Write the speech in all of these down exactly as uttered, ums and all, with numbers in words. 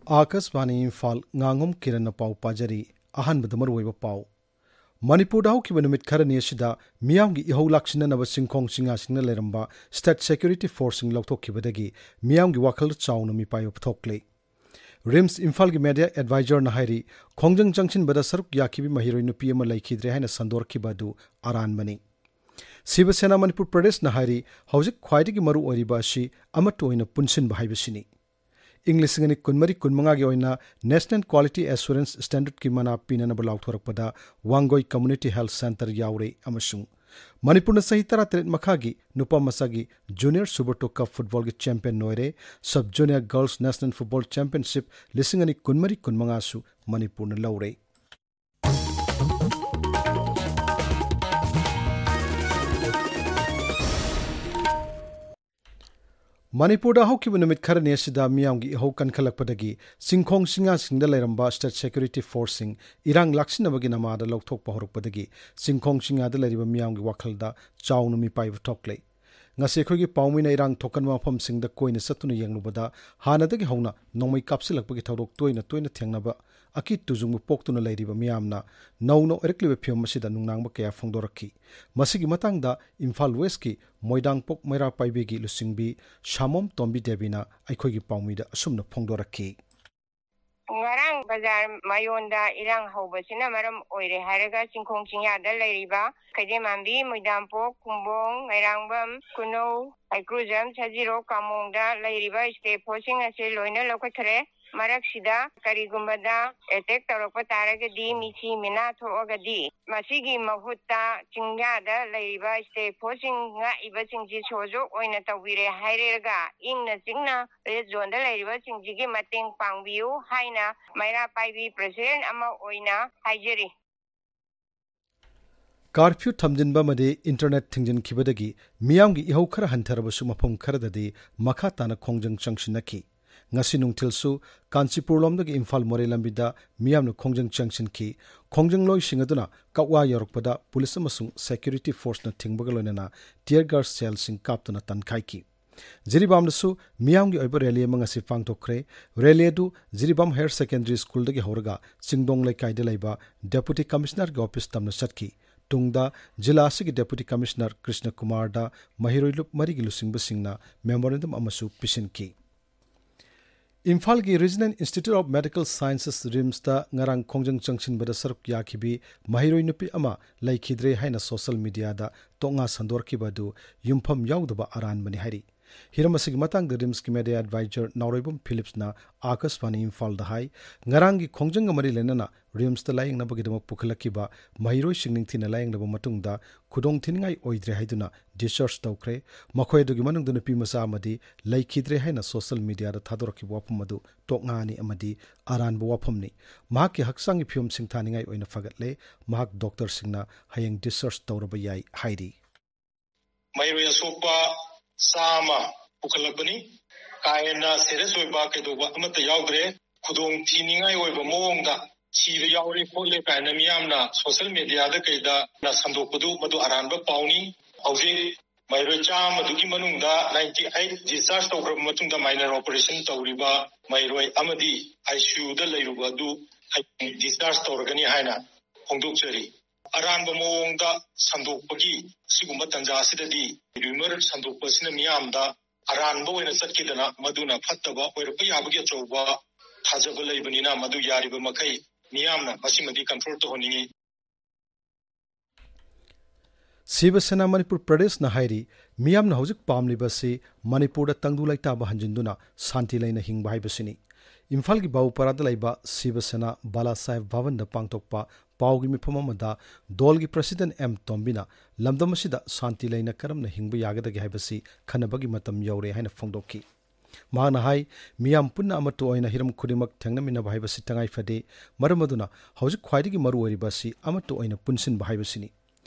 ꯑꯥꯀꯥꯁꯕꯥꯅꯤ ꯏꯝꯐꯥꯜ, ꯉꯥꯉꯣꯝ ꯀꯤꯔꯟꯅ ꯄꯥꯎ ꯄꯥꯖꯔꯤ꯫ ꯑꯍꯥꯟꯕꯗ ꯃꯔꯨꯑꯣꯏꯕ ꯄꯥꯎ꯫ ꯃꯅꯤꯄꯨꯔꯗ ꯍꯧꯈꯤꯕ ꯅꯨꯃꯤꯠ ꯈꯔꯅꯤ ꯑꯁꯤꯗ ꯃꯤꯌꯥꯝꯒꯤ ꯏꯍꯧ ꯂꯥꯛꯁꯤꯟꯅꯅꯕ ꯆꯤꯡꯈꯣꯡ ꯆꯤꯡꯌꯥꯁꯤꯡꯗ ꯂꯩꯔꯝꯕ state security forceꯁꯤꯡ ꯂꯧꯊꯣꯛꯈꯤꯕꯗꯒꯤ ꯃꯤꯌꯥꯝꯒꯤ ꯋꯥꯈꯜꯗ ꯆꯥꯎꯅ ꯃꯤꯄꯥꯏꯕ ꯊꯣꯛꯂꯦ꯫ ꯔꯤꯝꯁ ꯏꯝꯐꯥꯜꯒꯤ media advisorꯅ ꯍꯥꯏꯔꯤ, ꯈꯣꯡꯖꯪ ꯆꯪꯁꯤꯟꯕꯗ ꯁꯔꯨꯛ ꯌꯥꯈꯤꯕꯤ ꯃꯍꯩꯔꯣꯏ ꯅꯨꯄꯤ ꯑꯃ ꯂꯩꯈꯤꯗ꯭ꯔꯦ ꯍꯥꯏꯅ ꯁꯟꯗꯣꯔꯛꯈꯤꯕ ꯑꯗꯨ ꯑꯔꯥꯟꯕꯅꯤ꯫ ꯁꯤꯕ ꯁꯦꯅꯥ ꯃꯅꯤꯄꯨꯔ ꯄ꯭ꯔꯗꯦꯁꯅ ꯍꯥꯏꯔꯤ, ꯍꯧꯖꯤꯛ ꯈ꯭ꯋꯥꯏꯗꯒꯤ ꯃꯔꯨ ꯑꯣꯏꯔꯤꯕ ꯑꯁꯤ ꯑꯃꯠꯇ ꯑꯣꯏꯅ ꯄꯨꯟꯁꯤꯟꯕ ꯍꯥꯏꯕꯁꯤꯅꯤ꯫ ꯏꯪ ꯂꯤꯁꯤꯡ ꯑꯅꯤ ꯀꯨꯟꯃꯔꯤ ꯀꯨꯟꯃꯉꯥꯒꯤ ꯑꯣꯏꯅ National Quality Assurance Standardꯀꯤ ꯃꯅꯥ ꯄꯤꯅꯅꯕ ꯂꯥꯎꯊꯣꯔꯛꯄꯗ ꯋꯥꯡꯒꯣꯏ Community Health Centre ꯌꯥꯎꯔꯦ ꯑꯃꯁꯨꯡ ꯃꯅꯤꯄꯨꯔꯅ ꯆꯍꯤ ꯇꯔꯥꯇꯔꯦꯠ ꯃꯈꯥꯒꯤ ꯅꯨꯄꯥ ꯃꯆꯥꯒꯤ Junior Subroto Cup footballꯒꯤ champion ꯑꯣꯏꯔꯦ꯫ Sub Junior Girls National Football Championship ꯂꯤꯁꯤꯡ ꯑꯅꯤ ꯀꯨꯟꯃꯔꯤ ꯀꯨꯟꯃꯉꯥꯁꯨ ꯃꯅꯤꯄꯨꯔꯅ ꯂꯧꯔꯦ꯫ ꯃꯅꯤꯄꯨꯔꯗ ꯍꯧꯈꯤꯕ ꯅꯨꯃꯤꯠ ꯈꯔꯅꯤ ꯑꯁꯤꯗ ꯃꯤꯌꯥꯝꯒꯤ ꯏꯍꯧ ꯀꯟꯈꯠꯂꯛꯄꯗꯒꯤ ꯆꯤꯡꯈꯣꯡ ꯆꯤꯡꯌꯥꯁꯤꯡꯗ ꯂꯩꯔꯝꯕ state security forceꯁꯤꯡ ꯏꯔꯥꯡ ꯂꯥꯛꯁꯤꯟꯅꯕꯒꯤ ꯅꯃꯥꯗ ꯂꯧꯊꯣꯛꯄ ꯍꯧꯔꯛꯄꯗꯒꯤ ꯆꯤꯡꯈꯣꯡ ꯆꯤꯡꯌꯥꯗ ꯂꯩꯔꯤꯕ ꯃꯤꯌꯥꯝꯒꯤ ꯋꯥꯈꯜꯗ ꯆꯥꯎꯅ ꯃꯤꯄꯥꯏꯕ ꯊꯣꯛꯂꯦ꯫ ꯉꯁꯤ ꯑꯩꯈꯣꯏꯒꯤ ꯄꯥꯎꯃꯤꯅ ꯏꯔꯥꯡ ꯊꯣꯛꯀꯟꯕ ꯃꯐꯝꯁꯤꯡꯗ ꯀꯣꯏꯅ ꯆꯠꯇꯨꯅ ꯌꯦꯡꯂꯨꯕꯗ ꯍꯥꯟꯅꯗꯒꯤ ꯍꯧꯅ ꯅꯣꯡꯃꯩ ꯀꯥꯞꯁꯤꯜꯂꯛꯄꯒꯤ ꯊꯧꯗꯣꯛ ꯇꯣꯏꯅ ꯇꯣꯏꯅ ꯊꯦꯡꯅꯕ ꯑꯀꯤ ꯇꯨꯖꯨꯡꯕ ꯄꯣꯛꯇꯨꯅ ꯂꯩꯔꯤꯕ ꯃꯤꯌꯥꯝꯅ ꯅꯧꯅ ꯑꯣꯏꯔꯛꯂꯤꯕ ꯐꯤꯚꯝ ꯑꯁꯤꯗ ꯅꯨꯡꯅꯥꯡꯕ ꯀꯌꯥ ꯐꯣꯡꯗꯣꯔꯛꯈꯤ꯫ ꯃꯁꯤꯒꯤ ꯃꯇꯥꯡꯗ ꯏꯝꯐꯥꯜ ꯋꯦꯁꯀꯤ ꯃꯣꯏꯗꯥꯡꯄꯣꯛ ꯃꯩꯔꯥ ꯄꯥꯏꯕꯤꯒꯤ ꯂꯨꯆꯤꯡꯕꯤ ꯁꯥꯃꯣꯝ ꯇꯣꯝꯕꯤ ꯗꯦꯕꯤꯅ ꯑꯩꯈꯣꯏꯒꯤ ꯄꯥꯎꯃꯤꯗ ꯑꯁꯨꯝꯅ ꯐꯣꯡꯗꯣꯔꯛꯈꯤ꯫ ꯉꯔꯥꯡ ꯕꯖꯥꯔ ꯃꯌꯣꯟꯗ ꯏꯔꯥꯡ ꯍꯧꯕꯁꯤꯅ ꯃꯔꯝ ꯑꯣꯏꯔꯦ ꯍꯥꯏꯔꯒ ꯆꯤꯡꯈꯣꯡ ꯆꯤꯡꯌꯥꯗ ꯂꯩꯔꯤꯕ ꯈꯩꯗꯦꯝꯃꯥꯟꯕꯤ, ꯃꯣꯏꯗꯥꯝꯄꯣꯛ, ꯈꯨꯝꯕꯣꯡ, ꯃꯩꯔꯥꯡꯕꯝ, ꯈꯨꯅꯧ, ꯍꯩꯀ꯭ꯔꯨꯖꯝ, ꯁꯖꯤꯔꯣꯛ, ꯀꯥꯃꯣꯡꯗ ꯂꯩꯔꯤꯕ state forceꯁꯤꯡ ꯑꯁꯤ ꯂꯣꯏꯅ ꯂꯧꯈꯠꯈ꯭ꯔꯦ꯫ ꯃꯔꯛꯁꯤꯗ ꯀꯔꯤꯒꯨꯝꯕꯗ attack ꯇꯧꯔꯛꯄ ꯇꯥꯔꯒꯗꯤ, ꯃꯤꯁꯤ ꯃꯤꯅꯥ ꯊꯣꯛꯑꯒꯗꯤ, ꯃꯁꯤꯒꯤ ꯃꯍꯨꯠꯇ ꯆꯤꯡꯌꯥꯗ ꯂꯩꯔꯤꯕ state forceꯁꯤꯡ ꯉꯥꯛꯏꯕꯁꯤꯡꯁꯤ ꯁꯣꯖꯣꯛ ꯑꯣꯏꯅ ꯇꯧꯕꯤꯔꯦ ꯍꯥꯏꯔꯒ ꯏꯪꯅ ꯆꯤꯛꯅ red zoneꯗ ꯂꯩꯔꯤꯕꯁꯤꯡꯁꯤꯒꯤ ꯃꯇꯦꯡ ꯄꯥꯡꯕꯤꯌꯨ ꯍꯥꯏꯅ ꯃꯩꯔꯥ ꯄꯥꯏꯕꯤ president ꯑꯃ ꯑꯣꯏꯅ ꯍꯥꯏꯖꯔꯤ꯫ Curfew ꯊꯝꯖꯤꯟꯕ ꯑꯃꯗꯤ internet ꯊꯤꯡꯖꯤꯟꯈꯤꯕꯗꯒꯤ ꯃꯤꯌꯥꯝꯒꯤ ꯏꯍꯧ ꯈꯔ ꯍꯟꯊꯔꯕꯁꯨ ꯃꯐꯝ ꯈꯔꯗꯗꯤ ꯃꯈꯥ ꯇꯥꯅ ꯈꯣꯡꯖꯪ ꯆꯪꯁꯤꯟꯅꯈꯤ꯫ ꯉꯁꯤ ꯅꯨꯡꯊꯤꯜꯁꯨ ꯀꯥꯟꯆꯤꯄꯨꯔ ꯂꯣꯝꯗꯒꯤ ꯏꯝꯐꯥꯜ ꯃꯣꯔꯦ ꯂꯝꯕꯤꯗ ꯃꯤꯌꯥꯝꯅ ꯈꯣꯡꯖꯪ ꯆꯪꯁꯤꯟꯈꯤ꯫ ꯈꯣꯡꯖꯪꯂꯣꯏꯁꯤꯡ ꯑꯗꯨꯅ ꯀꯛꯋꯥ ꯌꯧꯔꯛꯄꯗ ꯄꯨꯂꯤꯁ ꯑꯃꯁꯨꯡ security forceꯅ ꯊꯤꯡꯕꯒ ꯂꯣꯏꯅꯅ tear gas shellꯁꯤꯡ ꯀꯥꯞꯇꯨꯅ ꯇꯥꯟꯈꯥꯏꯈꯤ꯫ ꯖꯤꯔꯤꯕꯥꯝꯗꯁꯨ ꯃꯤꯌꯥꯝꯒꯤ ꯑꯣꯏꯕ ꯔꯦꯂꯤ ꯑꯃ ꯉꯁꯤ ꯄꯥꯡꯊꯣꯛꯈ꯭ꯔꯦ꯫ ꯔꯦꯂꯤ ꯑꯗꯨ ꯖꯤꯔꯤꯕꯥꯝ ꯍꯥꯌꯔ ꯁꯦꯀꯦꯟꯗꯔꯤ ꯁ꯭ꯀꯨꯜꯗꯒꯤ ꯍꯧꯔꯒ ꯆꯤꯡꯗꯣꯡ ꯂꯩꯀꯥꯏꯗ ꯂꯩꯕ ꯗꯦꯄꯨꯇꯤ ꯀꯃꯤꯁꯅꯔꯒꯤ ꯑꯣꯐꯤꯁ ꯇꯝꯅ ꯆꯠꯈꯤ꯫ ꯇꯨꯡꯗ ꯖꯤꯂꯥ ꯑꯁꯤꯒꯤ ꯗꯦꯄꯨꯇꯤ ꯀꯃꯤꯁꯅꯔ ꯀ꯭ꯔꯤꯁꯅ ꯀꯨꯃꯥꯔꯗ ꯃꯍꯩꯔꯣꯏ ꯂꯨꯞ ꯃꯔꯤꯒꯤ ꯂꯨꯆꯤꯡꯕꯁꯤꯡꯅ ꯃꯦꯃꯣꯔꯦꯟꯗꯝ ꯑꯃꯁꯨ ꯄꯤꯁꯤꯟꯈꯤ꯫ ꯏꯝꯐꯥꯜꯒꯤ regional institute of medical sciences, ꯔꯤꯝꯁꯇ ꯉꯔꯥꯡ ꯈꯣꯡꯖꯪ ꯆꯪꯁꯤꯟꯕꯗ ꯁꯔꯨꯛ ꯌꯥꯈꯤꯕꯤ ꯃꯍꯩꯔꯣꯏ ꯅꯨꯄꯤ ꯑꯃ ꯂꯩꯈꯤꯗ꯭ꯔꯦ ꯍꯥꯏꯅ ꯁꯣꯁꯦꯜ ꯃꯤꯗꯤꯌꯥꯗ ꯇꯣꯛꯉꯥ ꯁꯟꯗꯣꯔꯛꯈꯤꯕ ꯑꯗꯨ ꯌꯨꯝꯐꯝ ꯌꯥꯎꯗꯕ ꯑꯔꯥꯟꯕꯅꯤ ꯍꯥꯏꯔꯤ꯫ ꯍꯤꯔꯝ ꯑꯁꯤꯒꯤ ꯃꯇꯥꯡꯗ ꯔꯤꯝꯁꯀꯤ ꯃꯦꯗꯤꯌꯥ ꯑꯦꯗꯚꯥꯏꯖꯔ ꯅꯥꯎꯔꯩꯕꯝ ꯐꯤꯂꯤꯞꯁꯅ ꯑꯥꯀꯥꯁꯕꯥꯅꯤ ꯏꯝꯐꯥꯜꯗ ꯍꯥꯏ, ꯉꯔꯥꯡꯒꯤ ꯈꯣꯡꯖꯪꯒ ꯃꯔꯤ ꯂꯩꯅꯅ ꯔꯤꯝꯁꯇ ꯂꯥꯌꯦꯡꯅꯕꯒꯤꯗꯃꯛ ꯄꯨꯈꯠꯂꯛꯈꯤꯕ ꯃꯍꯩꯔꯣꯏꯁꯤꯡ ꯅꯤꯡꯊꯤꯅ ꯂꯥꯌꯦꯡꯂꯕ ꯃꯇꯨꯡꯗ ꯈꯨꯗꯣꯡꯊꯤꯅꯤꯡꯉꯥꯏ ꯑꯣꯏꯗ꯭ꯔꯦ ꯍꯥꯏꯗꯨꯅ discharge ꯇꯧꯈ꯭ꯔꯦ꯫ ꯃꯈꯣꯏ ꯑꯗꯨꯒꯤ ꯃꯅꯨꯡꯗ ꯅꯨꯄꯤ ꯃꯆꯥ ꯑꯃꯗꯤ ꯂꯩꯈꯤꯗ꯭ꯔꯦ ꯍꯥꯏꯅ ꯁꯣꯁꯦꯜ ꯃꯤꯗꯤꯌꯥꯗ ꯊꯥꯗꯣꯔꯛꯈꯤꯕ ꯋꯥꯐꯝ ꯑꯗꯨ ꯇꯣꯛꯉꯥꯅꯤ ꯑꯃꯗꯤ ꯑꯔꯥꯟꯕ ꯋꯥꯐꯝꯅꯤ꯫ ꯃꯍꯥꯛꯀꯤ ꯍꯛꯆꯥꯡꯒꯤ ꯐꯤꯕꯝ ꯁꯤꯡꯊꯥꯅꯤꯡꯉꯥꯏ ꯑꯣꯏꯅ ꯐꯒꯠꯂꯦ꯫ ꯃꯍꯥꯛ ꯗꯣꯛꯇꯔꯁꯤꯡꯅ ꯍꯌꯦꯡ discharge ꯇꯧꯔꯕ ꯌꯥꯏ ꯍꯥꯏꯔꯤ꯫ ꯃꯍꯩꯔꯣꯏ ꯑꯁꯣꯛꯄ ꯆꯥꯝꯃ ꯄꯨꯈꯠꯂꯛꯄꯅꯤ꯫ ꯀꯥ ꯍꯦꯟꯅ serious ꯑꯣꯏꯕ ꯀꯩꯗꯧꯕ ꯑꯃꯠꯇ ꯌꯥꯎꯗ꯭ꯔꯦ꯫ ꯈꯨꯗꯣꯡ ꯊꯤꯅꯤꯡꯉꯥꯏ ꯑꯣꯏꯕ ꯃꯑꯣꯡꯗ ꯁꯤꯕ ꯌꯥꯎꯔꯦ ꯈꯣꯠꯂꯦ ꯀꯥꯏꯅ ꯃꯤꯌꯥꯝꯅ ꯁꯣꯁꯦꯜ ꯃꯤꯗꯤꯌꯥꯗ ꯀꯩꯗ ꯁꯟꯗꯣꯛꯄꯗꯨ ꯃꯗꯨ ꯑꯔꯥꯟꯕ ꯄꯥꯎꯅꯤ꯫ ꯍꯧꯖꯤꯛ ꯃꯍꯩꯔꯣꯏ ꯆꯥꯝꯃꯗꯨꯒꯤ ꯃꯅꯨꯡꯗ ninety eight discharge ꯇꯧꯈ꯭ꯔꯕ ꯃꯇꯨꯡꯗ minor operation ꯇꯧꯔꯤꯕ ꯃꯍꯩꯔꯣꯏ ꯑꯃꯗꯤ ICUꯗ ꯂꯩꯔꯨꯕ ꯑꯗꯨ ꯍꯌꯦꯡ discharge ꯇꯧꯔꯒꯅꯤ ꯍꯥꯏꯅ ꯐꯣꯡꯗꯣꯛꯆꯔꯤ꯫ ꯑꯔꯥꯟꯕ ꯃꯑꯣꯡꯗ ꯁꯟꯗꯣꯛꯄꯒꯤ ꯁꯤꯒꯨꯝꯕ ꯇꯥꯟꯖꯥ ꯑꯁꯤꯗꯗꯤ rumor ꯁꯟꯗꯣꯛꯄ ꯑꯁꯤꯅ ꯃꯤꯌꯥꯝꯗ ꯑꯔꯥꯟꯕ ꯑꯣꯏꯅ ꯆꯠꯈꯤꯗꯅ ꯃꯗꯨꯅ ꯐꯠꯇꯕ ꯑꯣꯏꯔꯛꯄ ꯌꯥꯕꯒꯤ ꯑꯆꯧꯕ ꯊꯥꯖꯕ ꯂꯩꯕꯅꯤꯅ ꯃꯗꯨ ꯌꯥꯔꯤꯕ ꯃꯈꯩ ꯃꯤꯌꯥꯝꯅ ꯃꯁꯤꯃꯗꯤ control ꯇꯧꯍꯟꯅꯤꯡꯏ꯫ ꯁꯤꯕ ꯁꯦꯅꯥ ꯃꯅꯤꯄꯨꯔ ꯄ꯭ꯔꯗꯦꯁꯅ ꯍꯥꯏꯔꯤ, ꯃꯤꯌꯥꯝꯅ ꯍꯧꯖꯤꯛ ꯄꯥꯝꯂꯤꯕꯁꯤ ꯃꯅꯤꯄꯨꯔꯗ ꯇꯪꯗꯨ ꯂꯩꯇꯥꯕ ꯍꯟꯖꯤꯟꯗꯨꯅ ꯁꯥꯟꯇꯤ ꯂꯩꯅ ꯍꯤꯡꯕ ꯍꯥꯏꯕꯁꯤꯅꯤ꯫ ꯏꯝꯐꯥꯜꯒꯤ ꯕꯥꯕꯨꯄꯥꯔꯥꯗ ꯂꯩꯕ ꯁꯤꯕ ꯁꯦꯅꯥ ꯕꯥꯂꯥ ꯁꯥꯍꯦꯕ ꯚꯕꯟꯗ ꯄꯥꯡꯊꯣꯛꯄ ꯄꯥꯎꯒꯤ ꯃꯤꯐꯝ ꯑꯃꯗ ꯗꯣꯜꯒꯤ ꯄ꯭ꯔꯁꯤꯗꯦꯟꯠ ꯑꯦꯝ ꯇꯣꯝꯕꯤꯅ ꯂꯝꯗꯝ ꯑꯁꯤꯗ ꯁꯥꯟꯇꯤ ꯂꯩꯅ ꯀꯔꯝꯅ ꯍꯤꯡꯕ ꯌꯥꯒꯗꯒꯦ ꯍꯥꯏꯕꯁꯤ ꯈꯟꯅꯕꯒꯤ ꯃꯇꯝ ꯌꯧꯔꯦ ꯍꯥꯏꯅ ꯐꯣꯡꯗꯣꯛꯈꯤ꯫ ꯃꯍꯥꯛꯅ ꯍꯥꯏ, ꯃꯤꯌꯥꯝ ꯄꯨꯟꯅ ꯑꯃꯠꯇ ꯑꯣꯏꯅ ꯍꯤꯔꯝ ꯈꯨꯗꯤꯡꯃꯛ ꯊꯦꯡꯅꯃꯤꯟꯅꯕ ꯍꯥꯏꯕꯁꯤ ꯇꯉꯥꯏ ꯐꯗꯦ꯫ ꯃꯔꯝ ꯑꯗꯨꯅ ꯍꯧꯖꯤꯛ ꯈ꯭ꯋꯥꯏꯗꯒꯤ ꯃꯔꯨ ꯑꯣꯏꯔꯤꯕ ꯑꯁꯤ ꯑꯃꯠꯇ ꯑꯣꯏꯅ ꯄꯨꯟꯁꯤꯟꯕ ꯍꯥꯏꯕꯁꯤꯅꯤ꯫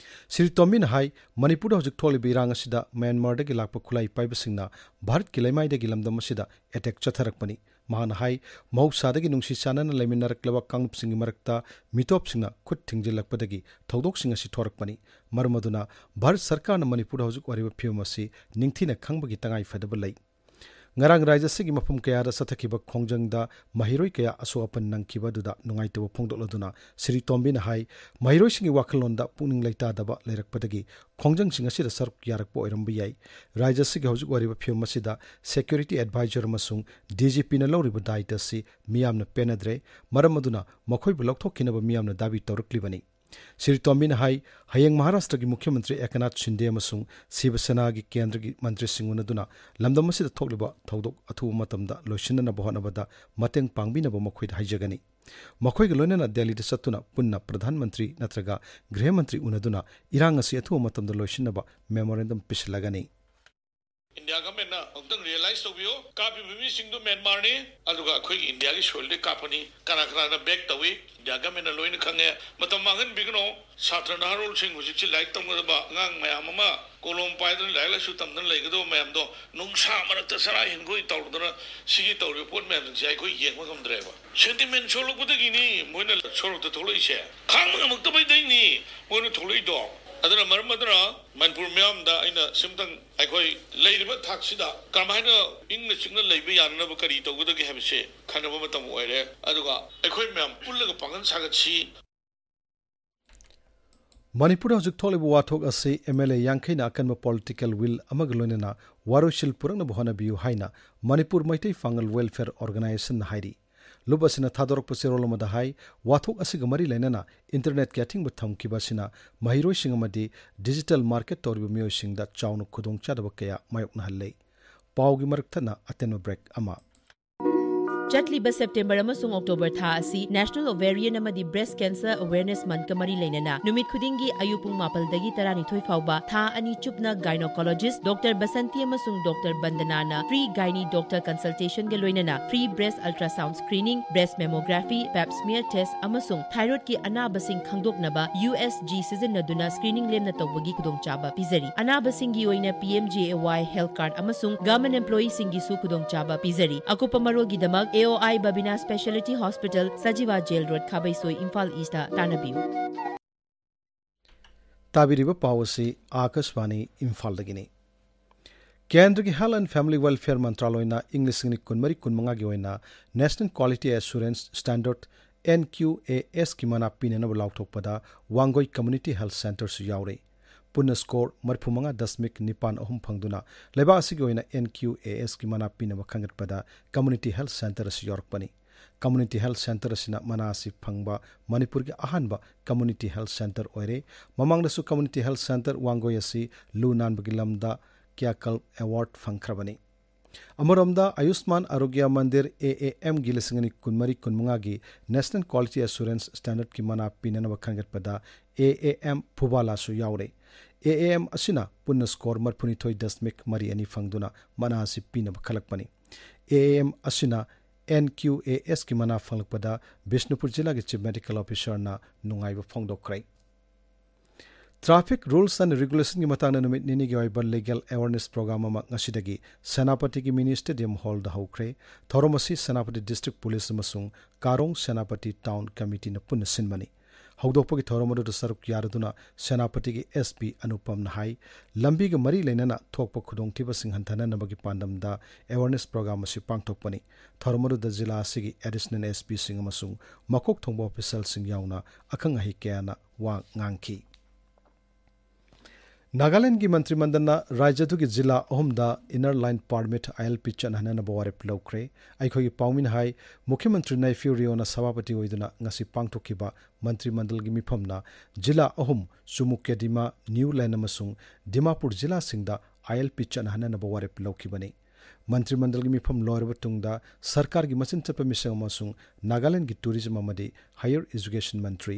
ꯁ꯭ꯔꯤ ꯇꯣꯝꯕꯤꯅ ꯍꯥꯏ, ꯃꯅꯤꯄꯨꯔꯗ ꯍꯧꯖꯤꯛ ꯊꯣꯛꯂꯤꯕ ꯏꯔꯥꯡ ꯑꯁꯤꯗ ꯃ꯭ꯌꯥꯟꯃꯥꯔꯗꯒꯤ ꯂꯥꯛꯄ ꯈꯨꯠꯂꯥꯏ ꯄꯥꯏꯕꯁꯤꯡꯅ ꯚꯥꯔꯠꯀꯤ ꯂꯩꯃꯥꯏꯗꯒꯤ ꯂꯝꯗꯝ ꯑꯁꯤꯗ attack ꯆꯠꯊꯔꯛꯄꯅꯤ꯫ ꯃꯍꯥꯛꯅ ꯍꯥꯏ, ꯃꯍꯧꯁꯥꯗꯒꯤ ꯅꯨꯡꯁꯤ ꯆꯥꯟꯅꯅ ꯂꯩꯃꯤꯟꯅꯔꯛꯂꯕ ꯀꯥꯡꯂꯨꯞꯁꯤꯡꯒꯤ ꯃꯔꯛꯇ ꯃꯤꯇꯣꯞꯁꯤꯡꯅ ꯈꯨꯠ ꯊꯤꯡꯖꯤꯜꯂꯛꯄꯗꯒꯤ ꯊꯧꯗꯣꯛꯁꯤꯡ ꯑꯁꯤ ꯊꯣꯔꯛꯄꯅꯤ꯫ ꯃꯔꯝ ꯑꯗꯨꯅ ꯚꯥꯔꯠ ꯁꯔꯀꯥꯔꯅ ꯃꯅꯤꯄꯨꯔꯗ ꯍꯧꯖꯤꯛ ꯑꯣꯏꯔꯤꯕ ꯐꯤꯕꯝ ꯑꯁꯤ ꯅꯤꯡꯊꯤꯅ ꯈꯪꯕꯒꯤ ꯇꯉꯥꯏ ꯐꯗꯕ ꯂꯩ꯫ ꯉꯔꯥꯡ ꯔꯥꯖ꯭ꯌ ꯑꯁꯤꯒꯤ ꯃꯐꯝ ꯀꯌꯥꯗ ꯆꯠꯊꯈꯤꯕ ꯈꯣꯡꯖꯪꯗ ꯃꯍꯩꯔꯣꯏ ꯀꯌꯥ ꯑꯁꯣꯛ ꯑꯄꯟ ꯅꯪꯈꯤꯕ ꯑꯗꯨꯗ ꯅꯨꯡꯉꯥꯏꯇꯕ ꯐꯣꯡꯗꯣꯛꯂꯗꯨꯅ ꯁ꯭ꯔꯤ ꯇꯣꯝꯕꯤꯅ ꯍꯥꯏ, ꯃꯍꯩꯔꯣꯏꯁꯤꯡꯒꯤ ꯋꯥꯈꯜꯂꯣꯟꯗ ꯄꯨꯛꯅꯤꯡ ꯂꯩꯇꯥꯗꯕ ꯂꯩꯔꯛꯄꯗꯒꯤ ꯈꯣꯡꯖꯪꯁꯤꯡ ꯑꯁꯤꯗ ꯁꯔꯨꯛ ꯌꯥꯔꯛꯄ ꯑꯣꯏꯔꯝꯕ ꯌꯥꯏ꯫ ꯔꯥꯖ꯭ꯌ ꯑꯁꯤꯒꯤ ꯍꯧꯖꯤꯛ ꯑꯣꯏꯔꯤꯕ ꯐꯤꯕꯝ ꯑꯁꯤꯗ security advisor ꯑꯃꯁꯨꯡ D G Pꯅ ꯂꯧꯔꯤꯕ ꯗꯥꯏꯇ ꯑꯁꯤ ꯃꯤꯌꯥꯝꯅ ꯄꯦꯟꯅꯗ꯭ꯔꯦ꯫ ꯃꯔꯝ ꯑꯗꯨꯅ ꯃꯈꯣꯏꯕꯨ ꯂꯧꯊꯣꯛꯈꯤꯅꯕ ꯃꯤꯌꯥꯝꯅ ꯗꯥꯕꯤ ꯇꯧꯔꯛꯂꯤꯕꯅꯤ꯫ ꯁ꯭ꯔꯤ ꯇꯣꯝꯕꯤꯅ ꯍꯥꯏ, ꯍꯌꯦꯡ ꯃꯍꯥꯔꯥꯁꯇ꯭ꯔꯒꯤ ꯃꯨꯈ꯭ꯌ ꯃꯟꯇ꯭ꯔꯤ ꯑꯦꯀꯅꯥꯊ ꯁꯤꯟꯗꯦ ꯑꯃꯁꯨꯡ ꯁꯤꯕ ꯁꯦꯅꯥꯒꯤ ꯀꯦꯟꯗ꯭ꯔꯒꯤ ꯃꯟꯇ꯭ꯔꯤꯁꯤꯡ ꯎꯅꯗꯨꯅ ꯂꯝꯗꯝ ꯑꯁꯤꯗ ꯊꯣꯛꯂꯤꯕ ꯊꯧꯗꯣꯛ ꯑꯊꯨꯕ ꯃꯇꯝꯗ ꯂꯣꯏꯁꯤꯟꯅꯅꯕ ꯍꯣꯠꯅꯕꯗ ꯃꯇꯦꯡ ꯄꯥꯡꯕꯤꯅꯕ ꯃꯈꯣꯏꯗ ꯍꯥꯏꯖꯒꯅꯤ꯫ ꯃꯈꯣꯏꯒ ꯂꯣꯏꯅꯅ ꯗꯦꯜꯂꯤꯗ ꯆꯠꯇꯨꯅ ꯄꯨꯟꯅ ꯄ꯭ꯔꯙꯥꯟ ꯃꯟꯇ꯭ꯔꯤ ꯅꯠꯇ꯭ꯔꯒ ꯒ꯭ꯔꯤꯍ ꯃꯟꯇ꯭ꯔꯤ ꯎꯅꯗꯨꯅ ꯏꯔꯥꯡ ꯑꯁꯤ ꯑꯊꯨꯕ ꯃꯇꯝꯗ ꯂꯣꯏꯁꯤꯟꯅꯕ memorandum ꯄꯤꯁꯤꯜꯂꯒꯅꯤ꯫ ꯏꯟꯗꯤꯌꯥ ꯒꯚꯔꯟꯃꯦꯟꯠꯅ ꯑꯃꯨꯛꯇꯪ ꯔꯤꯌꯦꯂꯥꯏꯖ ꯇꯧꯕꯤꯌꯨ, ꯀꯥꯞꯄꯤꯕ ꯃꯤꯁꯤꯡꯗꯨ ꯃ꯭ꯌꯥꯟꯃꯥꯔꯅꯤ, ꯑꯗꯨꯒ ꯑꯩꯈꯣꯏꯒꯤ ꯏꯟꯗꯤꯌꯥꯒꯤ ꯁꯣꯏꯜꯗꯒꯤ ꯀꯥꯞꯄꯅꯤ, ꯀꯅꯥ ꯀꯅꯥꯅ ꯕꯦꯛ ꯇꯧꯏ, ꯏꯟꯗꯤꯌꯥ ꯒꯚꯔꯟꯃꯦꯟꯠꯅ ꯂꯣꯏꯅ ꯈꯪꯉꯦ꯫ ꯃꯇꯝ ꯃꯥꯡꯍꯟꯕꯤꯒꯅꯨ꯫ ꯁꯥꯇ꯭ꯔ ꯅꯍꯥꯔꯣꯜꯁꯤꯡ ꯍꯧꯖꯤꯛꯁꯤ ꯂꯥꯏꯔꯤꯛ ꯇꯝꯒꯗꯕ ꯑꯉꯥꯡ ꯃꯌꯥꯝ ꯑꯃ ꯀꯣꯂꯣꯝ ꯄꯥꯏꯗꯅ ꯂꯥꯏꯔꯤꯛ ꯂꯥꯏꯁꯨ ꯇꯝꯗꯅ ꯂꯩꯒꯗꯕ ꯃꯌꯥꯝꯗꯣ ꯅꯨꯡꯁꯥ ꯃꯔꯛꯇ ꯆꯔꯥ ꯍꯦꯟꯒꯣꯏ ꯇꯧꯗꯅ ꯁꯤꯒꯤ ꯇꯧꯔꯤꯕ ꯄꯣꯠ ꯃꯌꯥꯝꯁꯤꯡꯁꯦ ꯑꯩꯈꯣꯏ ꯌꯦꯡꯕ ꯉꯝꯗ꯭ꯔꯦꯕ꯫ ꯁꯦꯟꯇꯤꯃꯦꯟꯠ ꯁꯣꯛꯂꯛꯄꯗꯒꯤꯅꯤ ꯃꯣꯏꯅ ꯁꯣꯔꯣꯛꯇ ꯊꯣꯛꯂꯛꯏꯁꯦ꯫ ꯈꯥꯡꯕ ꯉꯝꯃꯛꯇꯕꯩꯗꯩꯅꯤ ꯃꯣꯏꯅ ꯊꯣꯛꯂꯛꯏꯗꯣ꯫ ꯑꯗꯨꯅ ꯃꯔꯝ ꯑꯗꯨꯅ ꯃꯅꯤꯄꯨꯔ ꯃꯤꯌꯥꯝꯗ ꯑꯩꯅ ꯁꯤꯝꯇꯪ ꯑꯩꯈꯣꯏ ꯂꯩꯔꯤꯕ ꯊꯥꯛꯁꯤꯗ ꯀꯔꯝꯍꯥꯏꯅ ꯏꯪꯅ ꯆꯤꯛꯅ ꯂꯩꯕ ꯌꯥꯅꯅꯕ ꯀꯔꯤ ꯇꯧꯒꯗꯒꯦ ꯍꯥꯏꯕꯁꯦ ꯈꯟꯅꯕ ꯃꯇꯝ ꯑꯣꯏꯔꯦ꯫ ꯑꯗꯨꯒ ꯑꯩꯈꯣꯏ ꯃꯌꯥꯝ ꯄꯨꯜꯂꯒ ꯄꯥꯡꯒꯜ ꯁꯥꯒꯠꯁꯤ꯫ ꯃꯅꯤꯄꯨꯔꯗ ꯍꯧꯖꯤꯛ ꯊꯣꯛꯂꯤꯕ ꯋꯥꯊꯣꯛ ꯑꯁꯤ M L A ꯌꯥꯡꯈꯩꯅ ꯑꯀꯟꯕ political will ꯑꯃꯒ ꯂꯣꯏꯅꯅ ꯋꯥꯔꯣꯏꯁꯤꯜ ꯄꯨꯔꯛꯅꯕ ꯍꯣꯠꯅꯕꯤꯌꯨ ꯍꯥꯏꯅ ꯃꯅꯤꯄꯨꯔ ꯃꯩꯇꯩ ꯄꯥꯉꯜ Welfare Organisationꯅ ꯍꯥꯏꯔꯤ꯫ ꯂꯨꯞ ꯑꯁꯤꯅ ꯊꯥꯗꯣꯔꯛꯄ ꯆꯦꯔꯣꯜ ꯑꯃꯗ ꯍꯥꯏ, ꯋꯥꯊꯣꯛ ꯑꯁꯤꯒ ꯃꯔꯤ ꯂꯩꯅꯅ internetꯀꯤ ꯑꯊꯤꯡꯕ ꯊꯝꯈꯤꯕ ꯑꯁꯤꯅ ꯃꯍꯩꯔꯣꯏꯁꯤꯡ ꯑꯃꯗꯤ digital market ꯇꯧꯔꯤꯕ ꯃꯤꯑꯣꯏꯁꯤꯡꯗ ꯆꯥꯎꯅ ꯈꯨꯗꯣꯡꯆꯥꯗꯕ ꯀꯌꯥ ꯃꯥꯌꯣꯛꯅꯍꯜꯂꯦ꯫ ꯄꯥꯎꯒꯤ ꯃꯔꯛ ꯊꯠꯅ ꯑꯇꯦꯟꯕ break ꯑꯃ꯫ ꯆꯠꯂꯤꯕ ꯁꯦꯞꯇꯦꯝꯕꯔ ꯑꯃꯁꯨꯡ ꯑꯣꯛꯇꯣꯕꯔ ꯊꯥ ꯑꯁꯤ National Ovarian ꯑꯃꯗꯤ Breast Cancer Awareness Monthꯀ ꯃꯔꯤ ꯂꯩꯅꯅ ꯅꯨꯃꯤꯠ ꯈꯨꯗꯤꯡꯒꯤ ꯑꯌꯨꯛ ꯄꯨꯡ ꯃꯥꯄꯜꯗꯒꯤ ꯇꯔꯥꯅꯤꯊꯣꯏ ꯐꯥꯎꯕ ꯊꯥ ꯑꯅꯤ ꯆꯨꯞꯅ Gynecologist Doctor ꯕꯁꯟꯇꯤ ꯑꯃꯁꯨꯡ Doctor ꯕꯟꯗꯅꯥꯅ free gynae doctor consultationꯒ ꯂꯣꯏꯅꯅ free breast ultrasound screening, breast mammography, pap smear test ꯑꯃꯁꯨꯡ thyroidꯀꯤ ꯑꯅꯥꯕꯁꯤꯡ ꯈꯪꯗꯣꯛꯅꯕ USG ꯁꯤꯖꯤꯟꯅꯗꯨꯅ screening ꯂꯦꯝꯅ ꯇꯧꯕꯒꯤ ꯈꯨꯗꯣꯡꯆꯥꯕ ꯄꯤꯖꯔꯤ꯫ ꯑꯅꯥꯕꯁꯤꯡꯒꯤ ꯑꯣꯏꯅ PMJAY health card ꯑꯃꯁꯨꯡ government employeeꯁꯤꯡꯒꯤꯁꯨ ꯈꯨꯗꯣꯡꯆꯥꯕ ꯄꯤꯖꯔꯤ꯫ ꯑꯀꯨꯞꯄ ꯃꯔꯣꯜꯒꯤꯗꯃꯛ AOI Babina Speciality Hospital, Sajiwa Jail Road, ꯈꯥꯕꯩꯁꯣꯏ, Imphal Eastꯇ ꯇꯥꯟꯅꯕꯤꯌꯨ꯫ ꯇꯥꯕꯤꯔꯤꯕ ꯄꯥꯎ ꯑꯁꯤ ꯑꯥꯀꯥꯁꯕꯥꯅꯤ ꯏꯝꯐꯥꯜꯗꯒꯤꯅꯤ꯫ ꯀꯦꯟꯗ꯭ꯔꯒꯤ Health and Family Welfare ꯃꯟꯇ꯭ꯔꯥꯂꯣꯏꯅ ꯏꯪ ꯂꯤꯁꯤꯡ ꯑꯅꯤ ꯀꯨꯟꯃꯔꯤ ꯀꯨꯟꯃꯉꯥꯒꯤ ꯑꯣꯏꯅ National Quality Assurance Standard, NQASꯀꯤ ꯃꯅꯥ ꯄꯤꯅꯅꯕ ꯂꯥꯎꯊꯣꯛꯄꯗ ꯋꯥꯡꯒꯣꯏ Community Health Centreꯁꯨ ꯌꯥꯎꯔꯤ꯫ ꯄꯨꯟꯅ score ꯃꯔꯤꯐꯨꯃꯉꯥ ꯗꯁꯃꯤꯛ ꯅꯤꯄꯥꯟ ꯑꯍꯨꯝ ꯐꯪꯗꯨꯅ ꯂꯩꯕꯥꯛ ꯑꯁꯤꯒꯤ ꯑꯣꯏꯅ NQASꯀꯤ ꯃꯅꯥ ꯄꯤꯅꯕ ꯈꯟꯒꯠꯄꯗ Community Health Centre ꯑꯁꯤ ꯌꯥꯎꯔꯛꯄꯅꯤ꯫ Community Health Centre ꯑꯁꯤꯅ ꯃꯅꯥ ꯑꯁꯤ ꯐꯪꯕ ꯃꯅꯤꯄꯨꯔꯒꯤ ꯑꯍꯥꯟꯕ Community Health Centre ꯑꯣꯏꯔꯦ꯫ ꯃꯃꯥꯡꯗꯁꯨ Community Health Centre ꯋꯥꯡꯒꯣꯏ ꯑꯁꯤ ꯂꯨ ꯅꯥꯟꯕꯒꯤ ꯂꯝꯗ ꯀꯤꯌꯥꯀꯜ Award ꯐꯪꯈ꯭ꯔꯕꯅꯤ꯫ ꯑꯃꯔꯣꯝꯗ ꯑꯌꯨꯁꯃꯥꯟ ꯑꯔꯣꯒ꯭ꯌ ꯃꯟꯗꯤꯔ, AAMꯒꯤ ꯂꯤꯁꯤꯡ ꯑꯅꯤ ꯀꯨꯟꯃꯔꯤ ꯀꯨꯟꯃꯉꯥꯒꯤ National Quality Assurance Standardꯀꯤ ꯃꯅꯥ ꯄꯤꯅꯅꯕ ꯈꯟꯒꯠꯄꯗ AAM ꯐꯨꯕꯥꯂꯥꯁꯨ ꯌꯥꯎꯔꯦ꯫ AAM ꯑꯁꯤꯅ ꯄꯨꯟꯅ score ꯃꯔꯤꯐꯨꯅꯤꯊꯣꯏ ꯗꯁꯃꯤꯛ ꯃꯔꯤ ꯑꯅꯤ ꯐꯪꯗꯨꯅ ꯃꯅꯥ ꯑꯁꯤ ꯄꯤꯅꯕ ꯈꯜꯂꯛꯄꯅꯤ꯫ AAM ꯑꯁꯤꯅ NQASꯀꯤ ꯃꯅꯥ ꯐꯪꯂꯛꯄꯗ ꯕꯤꯁꯅꯨꯄꯨꯔ ꯖꯤꯂꯥꯒꯤ Chief Medical Officerꯅ ꯅꯨꯡꯉꯥꯏꯕ ꯐꯣꯡꯗꯣꯛꯈ꯭ꯔꯦ꯫ Traffic Rules and Regulationꯒꯤ ꯃꯇꯥꯡꯗ ꯅꯨꯃꯤꯠ ꯅꯤꯅꯤꯒꯤ ꯑꯣꯏꯕ Legal Awareness Program ꯑꯃ ꯉꯁꯤꯗꯒꯤ ꯁꯦꯅꯥꯄꯇꯤꯒꯤ Mini Stadium Hallꯗ ꯍꯧꯈ꯭ꯔꯦ꯫ ꯊꯧꯔꯝ ꯑꯁꯤ ꯁꯦꯅꯥꯄꯇꯤ District Police ꯑꯃꯁꯨꯡ ꯀꯥꯔꯣꯡ ꯁꯦꯅꯥꯄꯇꯤ Town Committeeꯅ ꯄꯨꯟꯅ ꯁꯤꯟꯕꯅꯤ꯫ ꯍꯧꯗꯣꯛꯄꯒꯤ ꯊꯧꯔꯝ ꯑꯗꯨꯗ ꯁꯔꯨꯛ ꯌꯥꯔꯗꯨꯅ ꯁꯦꯅꯥꯄꯇꯤꯒꯤ SP ꯑꯅꯨꯄꯝꯅ ꯍꯥꯏ, ꯂꯝꯕꯤꯒ ꯃꯔꯤ ꯂꯩꯅꯅ ꯊꯣꯛꯄ ꯈꯨꯗꯣꯡꯊꯤꯕꯁꯤꯡ ꯍꯟꯊꯅꯅꯕꯒꯤ ꯄꯥꯟꯗꯝꯗ awareness program ꯑꯁꯤ ꯄꯥꯡꯊꯣꯛꯄꯅꯤ꯫ ꯊꯧꯔꯝ ꯑꯗꯨꯗ ꯖꯤꯂꯥ ꯑꯁꯤꯒꯤ Additional SPꯁꯤꯡ ꯑꯃꯁꯨꯡ ꯃꯀꯣꯛ ꯊꯣꯡꯕ officialꯁꯤꯡ ꯌꯥꯎꯅ ꯑꯈꯪ ꯑꯍꯩ ꯀꯌꯥꯅ ꯋꯥ ꯉꯥꯡꯈꯤ꯫ ꯅꯥꯒꯥꯂꯦꯟꯗꯒꯤ ꯃꯟꯇ꯭ꯔꯤ ꯃꯟꯗꯜꯅ ꯔꯥꯖ꯭ꯌ ꯑꯗꯨꯒꯤ ꯖꯤꯂꯥ ꯑꯍꯨꯝꯗ Inner Line Permit, ILP, ꯆꯠꯅꯍꯟꯅꯕ ꯋꯥꯔꯦꯞ ꯂꯧꯈ꯭ꯔꯦ꯫ ꯑꯩꯈꯣꯏꯒꯤ ꯄꯥꯎꯃꯤꯅ ꯍꯥꯏ, ꯃꯨꯈ꯭ꯌ ꯃꯟꯇ꯭ꯔꯤ ꯅꯥꯏꯐꯤꯌꯨ ꯔꯤꯑꯣꯅ ꯁꯚꯥꯄꯇꯤ ꯑꯣꯏꯗꯨꯅ ꯉꯁꯤ ꯄꯥꯡꯊꯣꯛꯈꯤꯕ ꯃꯟꯇ꯭ꯔꯤ ꯃꯟꯗꯜꯒꯤ ꯃꯤꯐꯝꯅ ꯖꯤꯂꯥ ꯑꯍꯨꯝ, ꯆꯨꯃꯨꯀ꯭ꯌꯗꯤꯃꯥ, ꯅ꯭ꯌꯨ ꯂꯦꯟ ꯑꯃꯁꯨꯡ ꯗꯤꯃꯥꯄꯨꯔ ꯖꯤꯂꯥꯁꯤꯡꯗ ILP ꯆꯠꯅꯍꯟꯅꯕ ꯋꯥꯔꯦꯞ ꯂꯧꯈꯤꯕꯅꯤ꯫ ꯃꯟꯇ꯭ꯔꯤ ꯃꯟꯗꯜꯒꯤ ꯃꯤꯐꯝ ꯂꯣꯏꯔꯕ ꯇꯨꯡꯗ ꯁꯔꯀꯥꯔꯒꯤ ꯃꯆꯤꯟ ꯆꯠꯄ ꯃꯤꯁꯛ ꯑꯃꯁꯨꯡ ꯅꯥꯒꯥꯂꯦꯟꯗꯒꯤ ꯇꯨꯔꯤꯖꯝ ꯑꯃꯗꯤ ꯍꯥꯌꯔ ꯑꯦꯖꯨꯀꯦꯁꯟ ꯃꯟꯇ꯭ꯔꯤ